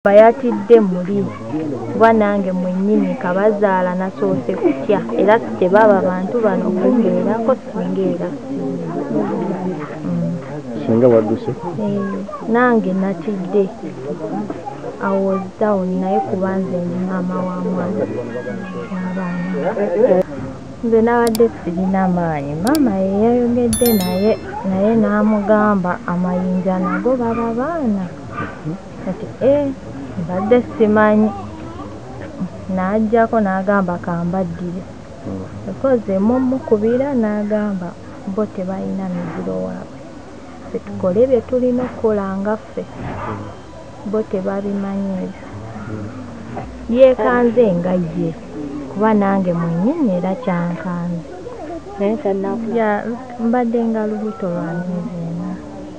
Bayatidde muli kuba nange mwennyini kabazaala nasoose kutya era tebaba bantu bano kumbeerako singa era singa wadduse. Nange natidde. I was down naye kuba nze ndi maama wa mwana w'abaana. Nze nabadde sirina maanyi, maama ye yayogedde naye n'amugamba amayinja nago baba baana. Kati mbadde simanyi, n'ajjako n'agamba kambaddire. Because mumukubira n'agamba bo tebalina miziro waabwe, ffe tukole bye tulina okukola nga ffe, bo tebabimanyi ebyo. Yeekanze nga ye, kuba nange mwennyini era kyankanze. Mbadde nga lubuto lwa myezi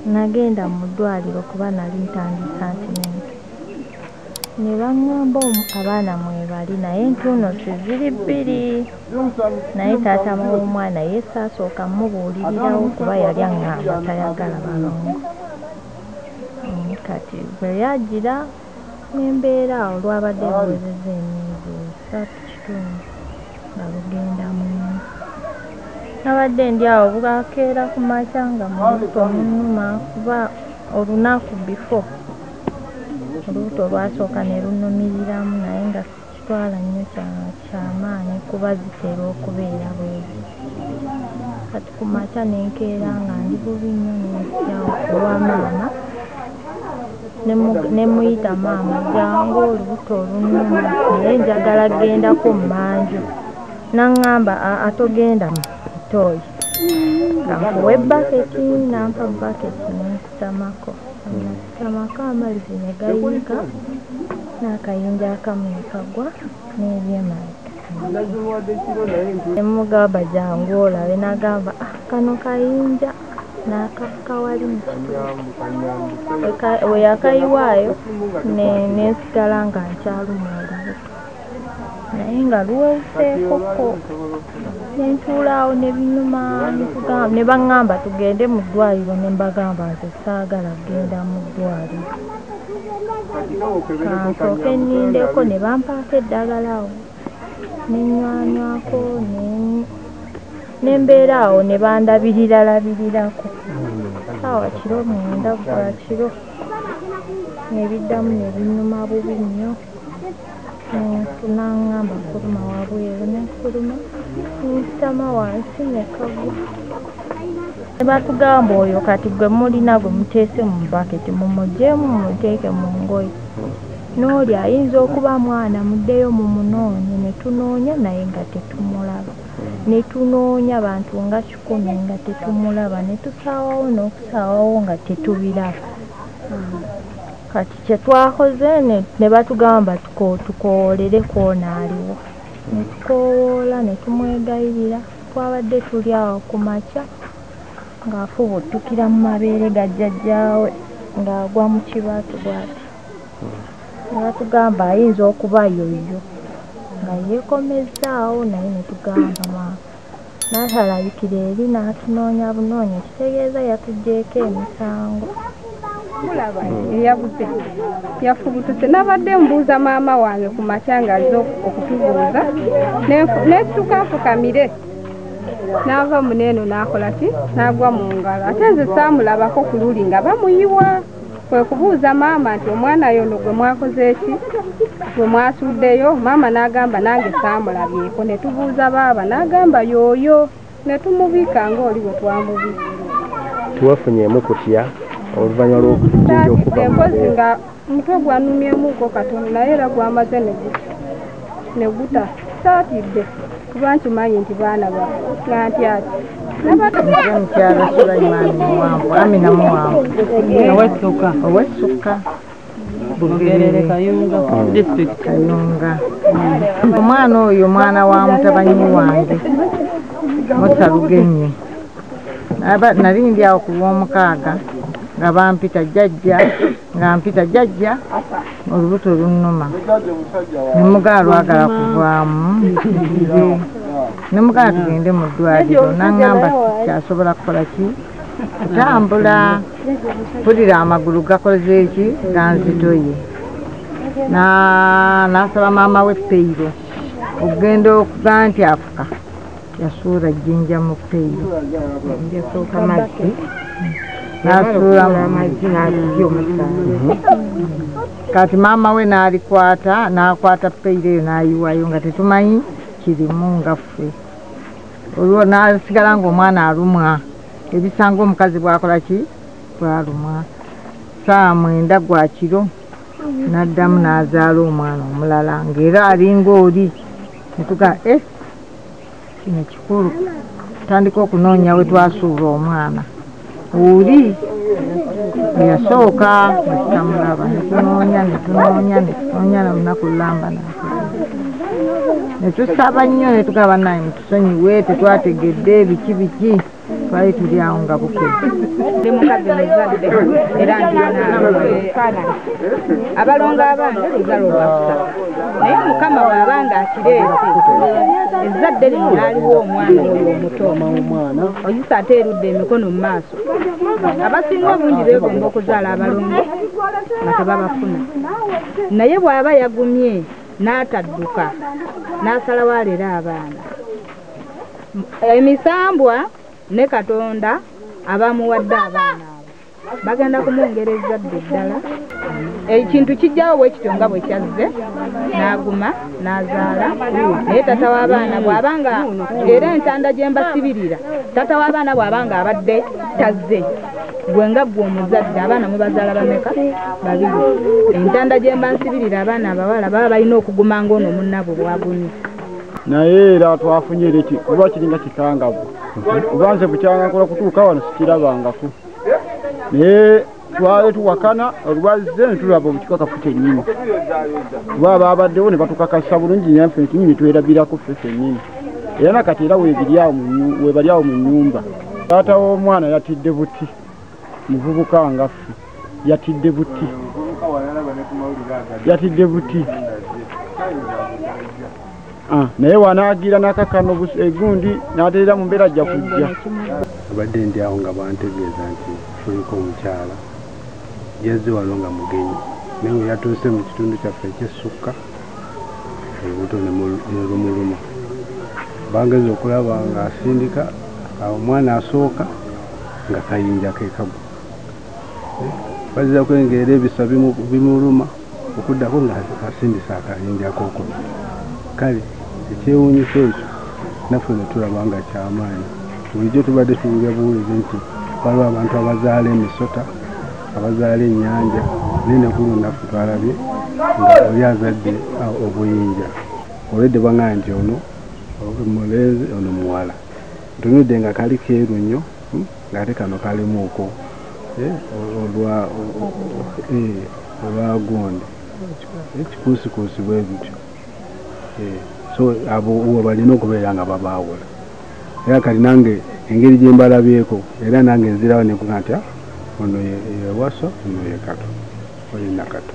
4. Nagenda mu ddwaliro kuba nali ntandisa ntinenti. Ne baŋŋamba abaana mwebali naye ntuuno ziri 2. Naye taata w'omwana ye saasooka mmubuulirirawo kuba yali aŋŋamba tayagala balongo. Kati bwe yagira n'embeera awo lwabadde luwezezza emyezi 3.5 nga lugenda mu. Nabadde ndi awo bwakeera ku makya nga mu lubuto munnuma kuba olunaku before olubuto lwasooka ne lunnumiriramu naye nga sikitwala nnyo kyamaanyi kuba zitera okubeera bwezi. Kati ku makya ne nkeera nga ndi bubi nnyo ne nzija ewa maama ne muyita maama jangu olubuto olunnuma naye njagala gendako mmanju. N'aŋŋamba atogenda toyi. Kankuwe baketi n'ampa baketi ne nsitamako. Nasitamako amazzi ne gayiika n'akayinja akamu ne kagwa n'ebyemabega. Ne mugamba jangu olabe n'agamba kano kayinja n'akafuka wali mu kituuti. We yakayiwaayo ne nsigala nga nkyalumwa olubuto naye nga luwewuseekoko. Ne ntuula awo ne binuma ne baŋŋamba tugende mu ddwaliro ne mbagamba nze saagala kugenda mu ddwaliro. Kansooke nnindeko ne bampaako eddagala awo ne nnywanywako ne mbeera awo ne bandabirira-labirirako. Ssaawa kiro 9 gwa kiro ne biddamu ne binnuma bubi nnyo. N'aŋŋamba fuluma wabweru ne nfuluma nsitama wansi ne kagwa. Ne batugamba oyo kati gwe mulina gwe muteese mu baketi mumuggyeemu mumuteeke mu ngoye. N'oli ayinza okuba mwana muddeyo mumunoonye. Ne tunoonya naye nga tetumulaba. Ne tunoonya bantu nga 100 nga tetumulaba ne tusaawawo n'okusaawawo nga tetubiraba. Kati kye twakoze ne batugamba tukoolere kwona aliwo. Ne tukoowoola ne tumwegayirira. Twabadde tuli awo ku makya ng'afubutukira mu mabeere ga jjajjaawe ng'agwa mu kibatu bw'ati. Ne batugamba ayinza okuba yoyo nga yeekomezzaawo naye ne tugamba maama. N'atalabikira eri n'atunoonya bunoonya kitegeeza yatuggyeeko emisango. Mulaba eyabuze yafubutuse. Nabadde mbuuza maama wange ku makya ng'azze okutubuuza nesituka nfukamire n'ava muneeno n'akola ki n'agwa mu ngalo. Ate nze saamulabako ku luli nga bamuyiwa. Kwe kubuuza maama nti omwana yono gwe mwakoze ki gwe mwasuddeyo. Maama n'agamba nange saamulabyeko. Ne tubuuza baaba n'agamba yooyo ne tumubika ng'oli bwe twamubika. Tuwafunyeemu kutya oluvannyuma lw'okujja okuva mu mpozi nga mutwe gwanumyemuko katono naye era gwamaze ne guta. Saatidde kuba nkimanyi nti baana baffe nga nti ati Nze mukyala Sulaiman Muwanvu, Amina Muwanvu ow'Essuka Bugerere Kayunga district Kayunga. Omwana oyo mwana wa mutabanyi wange Musa Lugenye. Nali ndi awo ku Lwomukaaga nga bampita jjajja, nga mpita jjajja olubuto lunnuma. Ne mugamba lwagala kuvaamu ne mugamba tugende mu ddwaliro n'aŋŋamba sikyasobola kukola ki kutambula, mpulira amagulu gakoze ki ganzitoye. N'asaba maama we peyiro okugenda okuga nti afuka yasuula jjinja mu peyiro yasooka mazzi n'asuula amazzi n'akubya omusaayi. Kati maama we n'alikwata n'akwata peyiro eyo n'ayiwayo nga tetumanyi kirimu nga ffe. Olwo n'asigala ng'omwana alumwa ebisanga omukazi bw'akola ki bw'alumwa. Ssaawa 9 gwa kiro n'addamu n'azaala omwana omulala ng'era alinga oli. Ne tugamba kino kikulu, tutandika okunoonya we twasuula omwana oli eyasooka ne tutamulaba, ne tunoonya ne tunoonya ne tunoonya olunaku lulamba ne tusaba nnyo ne tugamba bannaye mutusonyiwe tetwategedde biki biki, twali tuli awo nga bukedde. Ndi mukazi muzadde era ndina abalongo abange luzaalo lwakusatu, naye Mukama bw'abanga akireese ezzadde lino n'aliwo omwana oyo omuto oyisa ate erudde emikono mu maaso. Abasinga obungi beegomba okuzaala abalongo nga tebabafuna, naye bw'aba yagumye n'atadduka n'asalawo aleere abaana. Emisambwa ne Katonda abamuwadde abaana abo bagenda kumwongera ezzadde ddala. Ekintu kijjawo bwe kityo nga bwe kyazze n'aguma n'azaala. Naye tata w'abaana bw'abanga era entanda gye mbasibirira, tata w'abaana bw'abanga abadde tazze, gwe nga ggwe omuzadde abaana mubazaala bameka? Babiri. Entanda gye mba nsibirira abaana abawala baba balina okuguma ng'ono munnaabwe bw'agumye. Naye era twafunye era kuba kiringa kikangavu, kuba nze bukyanga nkola kutuuka wano sikirabangako, naye twali tuwakana olwazze ne tulaba obukikakafu kyennyini, kuba baabaddewo ne batukakasa bulungi naffe nti twerabirako ffe ffennyini. Era nakati era webali awo mu nnyumba. Taata w'omwana yatidde buti, muvubuka nga ffe yatidde buti, yatidde buti. Naye wanaagira n'akakano egundi n'ateera mu mbeera ajja kujja. Abadde ndi awo nga bantegeeza nti tuliko omukyala yazze wano nga mugenyi, naye we yatuuse mu kitundu kyaffe eky'essukka olubuto ne lumuluma. Bangeze okulaba ng'asindika omwana asooka nga kayinja ke kagwa, bazira kwengera ebisa bimuluma okuddako ng'asindisa akayinja akookubiri. Kale ekyewuunyisa ekyo naffe ne tulaba nga kyamaanyi. Bulijjo tubadde tuwulira buwulizi nti waliwo abantu abazaala emisota, abazaala ennyanja, naye ne ku luno naffe twalabye nga oli azadde obuyinja. Olwedde bwaŋŋamba nti ono mulenzi ono muwala, ntunudde nga kali keeru nnyo ng'ate kano kalimuuko olwa gundi ekikuusikuusi bwe bityo. So abo balina okubeera nga babaawula. Era kati nange engeri gye mbalabyeko era nange nzirawo ne nkuga nti ono ye Waso, ono ye Kato, oyo Nakato.